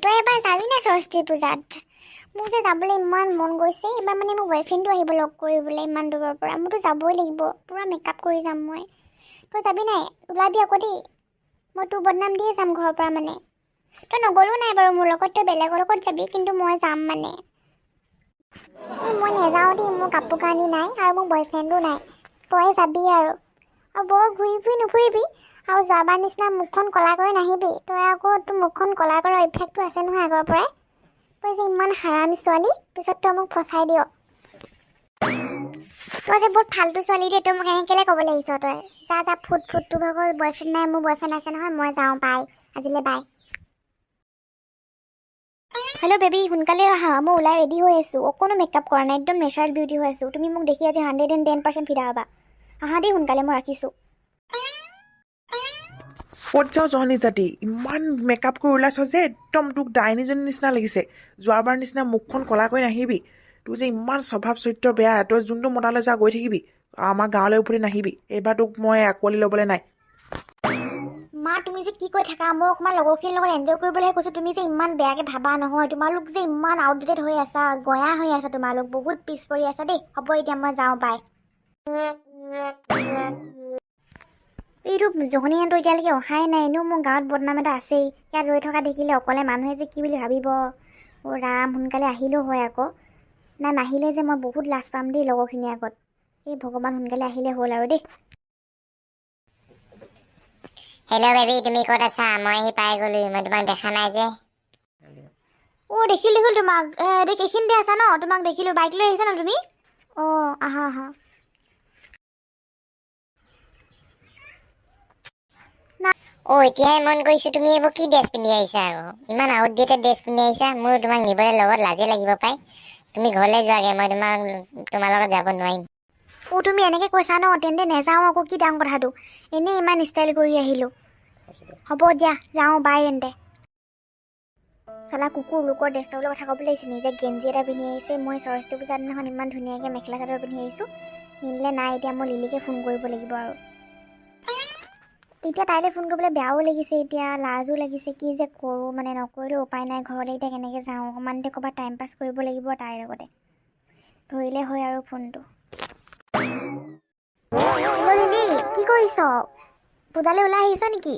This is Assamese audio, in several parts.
তই এবাৰ যাবি নে সৰস্বতী পূজাত? মোৰ যে যাবলৈ ইমান মন গৈছে। এইবাৰ মানে মোৰ বয়ফ্ৰেণ্ডো আহিব লগ কৰিবলৈ ইমান দূৰৰ পৰা। মোৰতো যাবই লাগিব, পূৰা মেকআপ কৰি যাম মই। তই যাবি নাই? ওলাবি আকৌ দেই। মই তোৰ বদনাম দিয়ে যাম ঘৰৰ পৰা। মানে তই নগ'লেও নাই বাৰু মোৰ লগত, তই বেলেগৰ লগত যাবি, কিন্তু মই যাম মানে। এই মই নেযাওঁ দেই, মোৰ কাপোৰ কানি নাই আৰু মোৰ বয়ফ্ৰেণ্ডো নাই। তই যাবি আৰু। আৰু বৰ ঘূৰি ফুৰি নুফুৰিবি আৰু যোৱাবাৰ নিচিনা মুখখন ক'লা কৰি নাহিবি তই আকৌ। তোৰ মুখখন ক'লা কৰাৰ অভ্যাসটো আছে নহয় আগৰ পৰাই। তই যে ইমান হাৰামি ছোৱালী, পিছত তই মোক ফচাই দিয়। তই যে বহুত ফাল্টু ছোৱালী দেই। তই মোক এনেকৈ কেলৈ ক'বলৈ আহিছ? তই যা যা, ফুট ফুট। তোৰ ভাগৰ বয়ফ্ৰেণ্ড নাই, মোৰ বয়ফ্ৰেণ্ড আছে নহয়। মই যাওঁ, বাই, আজিলৈ বাই। হেল্ল' বেবী, সোনকালে আহা। মই ওলাই ৰেডি হৈ আছোঁ। অকণো মেকআপ কৰা নাই, একদম নেচাৰেল বিউটি হৈ আছোঁ। তুমি মোক দেখি আজি 110% ফিদা হ'বা। আহা দেই সোনকালে, মই ৰাখিছোঁ। ক'ত যাওঁ জহনী জাতি? ইমান মেকআপ কৰি ওলাইছ যে, একদম তোক ডাইনীজনীৰ নিচিনা লাগিছে। যোৱাবাৰ নিচিনা মুখখন ক'লা কৰি নাহিবি। তোৰ যে ইমান স্বভাৱ চৰিত্ৰ বেয়া। তই যোনটো মতালৈ যা গৈ থাকিবি, আমাৰ গাঁৱলৈ উভতি নাহিবি। এইবাৰ তোক মই আঁকোৱালি ল'বলৈ নাই। মা, তুমি যে কি কৈ থাকা? মই অকণমান লগৰখিনিৰ লগত এনজয় কৰিবলৈহে কৈছোঁ। তুমি যে ইমান বেয়াকৈ ভাবা নহয়। তোমালোক যে ইমান আউটডেটেড হৈ আছা, গঞা হৈ আছা, তোমালোক বহুত পিছ পৰি আছা দেই। হ'ব, এতিয়া মই যাওঁ, বাই। এইটো জহনীয়ানটো এতিয়ালৈকে অহাই নাই। এনেও মোৰ গাঁৱত বদনাম এটা আছেই। ইয়াত ৰৈ থকা দেখিলে অকলে মানুহে যে কি বুলি ভাবিব। অ' ৰাম, সোনকালে আহিলেও হয় আকৌ। নাই, নাহিলে যে মই বহুত লাজ পাম দেই লগৰখিনিৰ আগত। এই ভগৱান, সোনকালে আহিলে হ'ল আৰু দেই। হেল্ল' বেবী, তুমি ক'ত আছা? মই আহি পাই গ'লো। মই তোমাক দেখা নাই যে। অ' দেখিলোঁ, দেখিলোঁ তোমাক। দেখ, এইখিনিতে আছা ন? তোমাক দেখিলোঁ। বাইক লৈ আহিছা ন তুমি? অঁ, আহা আহা। অ', এতিয়াহে মন কৰিছোঁ, তুমি এইবোৰ কি ড্ৰেছ পিন্ধি আহিছা আকৌ? ইমান আউটডেটেড ড্ৰেছ পিন্ধি আহিছা। মোৰ তোমাক নিবলৈ লগত লাজে লাগিব পাই। তুমি ঘৰলৈ যোৱাগে, মই তোমাৰ লগত যাব নোৱাৰিম। অ', তুমি এনেকৈ কৈছা ন? তেন্তে নেযাওঁ আকৌ, কি ডাঙৰ কথাটো। এনেই ইমান ষ্টাইল কৰি আহিলোঁ। হ'ব দিয়া, যাওঁ, বাই তেন্তে। চলা কুকুৰ, লোকৰ ড্ৰেছৰ কথা ক'বলৈ আহিছে, নিজে গেঞ্জি এটা পিন্ধি আহিছে। মই সৰস্বতী পূজাৰ দিনাখন ইমান ধুনীয়াকৈ মেখেলা চাদৰ পিন্ধি আহিছোঁ, নিনিলে নাই। এতিয়া মই লিলিকে ফোন কৰিব লাগিব আৰু। এতিয়া তাইলৈ ফোন কৰিবলৈ বেয়াও লাগিছে, এতিয়া লাজো লাগিছে। কি যে কৰোঁ মানে, নকৰিলেও উপায় নাই। ঘৰলৈ এতিয়া কেনেকৈ যাওঁ? অকণমান এতিয়া ক'ৰবাত টাইম পাছ কৰিব লাগিব তাইৰ লগতে। ধৰিলে হয় আৰু ফোনটো। হেল্ল' লিলি, কি কৰিছ? পূজালৈ ওলাই আহিছ নেকি?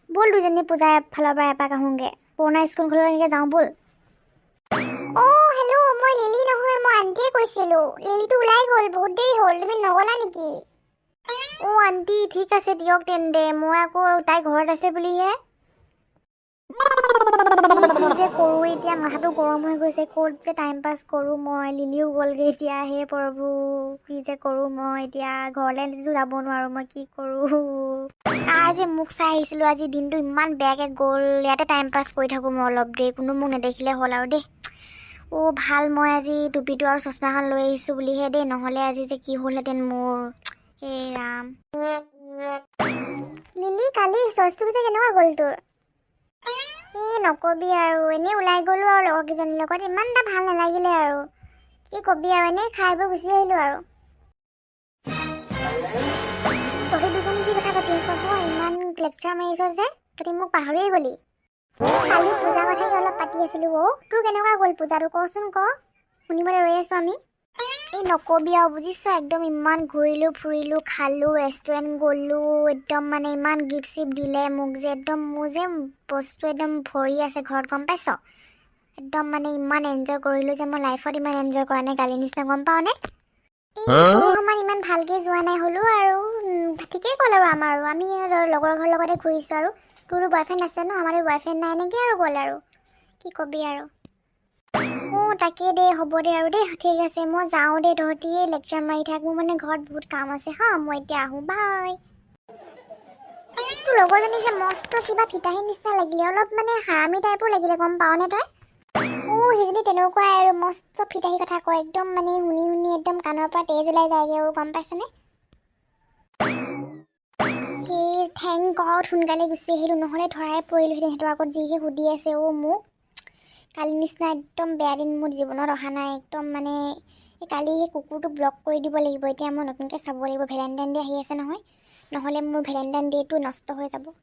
ব'ল, দুজনী পূজাৰ ফালৰ পৰা এপাক আহোঁগৈ। পুৰণা স্কুলখনলৈ এনেকৈ যাওঁ ব'ল। অঁ হেল্ল', মই লিলি নহয়, মই আণ্টিয়ে কৈছিলোঁ। লিলিটো ওলাই গ'ল, বহুত দেৰি হ'ল। তুমি নগ'লা নেকি? অ' আণ্টি, ঠিক আছে দিয়ক তেন্তে। মই আকৌ তাই ঘৰত আছে বুলিহে। কি যে কৰোঁ এতিয়া, মাথাটো গৰম হৈ গৈছে। ক'ত যে টাইম পাছ কৰোঁ মই? লিলিও গ'লগৈ এতিয়া। হে প্ৰভু, কি যে কৰোঁ মই এতিয়া? ঘৰলৈ যাব নোৱাৰোঁ মই। কি কৰোঁ? আজি মোক চাই আহিছিলোঁ। আজি দিনটো ইমান বেয়াকৈ গ'ল। ইয়াতে টাইম পাছ কৰি থাকোঁ মই অলপ দেৰি, কোনো মোক নেদেখিলে হ'ল আৰু দেই। অ' ভাল, মই আজি টুপিটো আৰু চশমাখন লৈ আহিছোঁ বুলিহে দেই, নহ'লে আজি যে কি হ'লহেঁতেন মোৰ। এই ৰাম। লিলি, কালি সৰস্বতী পূজা কেনেকুৱা গ'ল তোৰ? এই নকবি আৰু, এনেই ওলাই গ'লো আৰু লগৰকেইজনীৰ লগত। ইমান এটা ভাল নালাগিলে আৰু, কি কবি আৰু, এনেই খাই বৈ গুচি আহিলোঁ আৰু। তহঁতি দুজনী কি কথা পাতি আছ হয়? ইমান লেকচাৰ মাৰিছ যে, তহঁতি মোক পাহৰিয়ে গ'লি। কালি পূজাৰ কথাকে অলপ পাতি আছিলোঁ। অ', তোৰ কেনেকুৱা গ'ল পূজাটো কচোন ক, শুনিবলৈ ৰৈ আছোঁ আমি। এই নকবি আৰু বুজিছ, একদম ইমান ঘূৰিলোঁ ফুৰিলোঁ, খালোঁ, ৰেষ্টুৰেণ্ট গ'লোঁ, একদম মানে ইমান গিফ্ট চিফ্ট দিলে মোক যে, একদম মোৰ যে বস্তু একদম ভৰি আছে ঘৰত, গম পাইছ? একদম মানে ইমান এনজয় কৰিলোঁ যে মই লাইফত ইমান এনজয় কৰা নাই কালি নিচিনা, গম পাৱনে? এই তোৰ সমান ইমান ভালকৈ যোৱা নাই, হ'লেও আৰু ঠিকেই গ'ল আৰু আমাৰো। আমি আৰু লগৰ ঘৰৰ লগতে ঘূৰিছোঁ আৰু। তোৰো বয়ফ্ৰেণ্ড আছে ন, আমাৰো বয়ফ্ৰেণ্ড নাই, এনেকৈ আৰু গ'ল আৰু, কি কবি আৰু। অঁ তাকে দে, হ'ব দে আৰু দেই। ঠিক আছে, মই যাওঁ দেই। তহঁতিয়ে লেকচাৰ মাৰি থাক। মোৰ মানে ঘৰত বহুত কাম আছে। হা, মই এতিয়া আহোঁ, বাই। তোৰ লগৰজনী যে মস্ত কিবা ফিতাহী নিচিনা লাগিলে, অলপ মানে হাৰামি টাইপো লাগিলে, গম পাৱনে তই? অঁ, সেইজনী তেনেকুৱাই আৰু, মস্ত ফিতাহী কথা কয়। একদম মানে শুনি শুনি একদম কাণৰ পৰা তেজ ওলাই যায়গৈ। অ' গম পাইছনে? সেই thank god, সোনকালে গুচি আহিলোঁ, নহ'লে ধৰাই পৰিলোহেঁতেন সিহঁতৰ আগত। যিহে সুধি আছে অ' মোক। কালি নিচিনা একদম বেয়া দিন মোৰ জীৱনত অহা নাই। একদম মানে এই কালি সেই কুকুৰটো ব্লক কৰি দিব লাগিব। এতিয়া মই নতুনকৈ চাব লাগিব। ভেলেণ্টাইন ডে আহি আছে নহয়, নহ'লে মোৰ ভেলেণ্টাইন ডেটো নষ্ট হৈ যাব।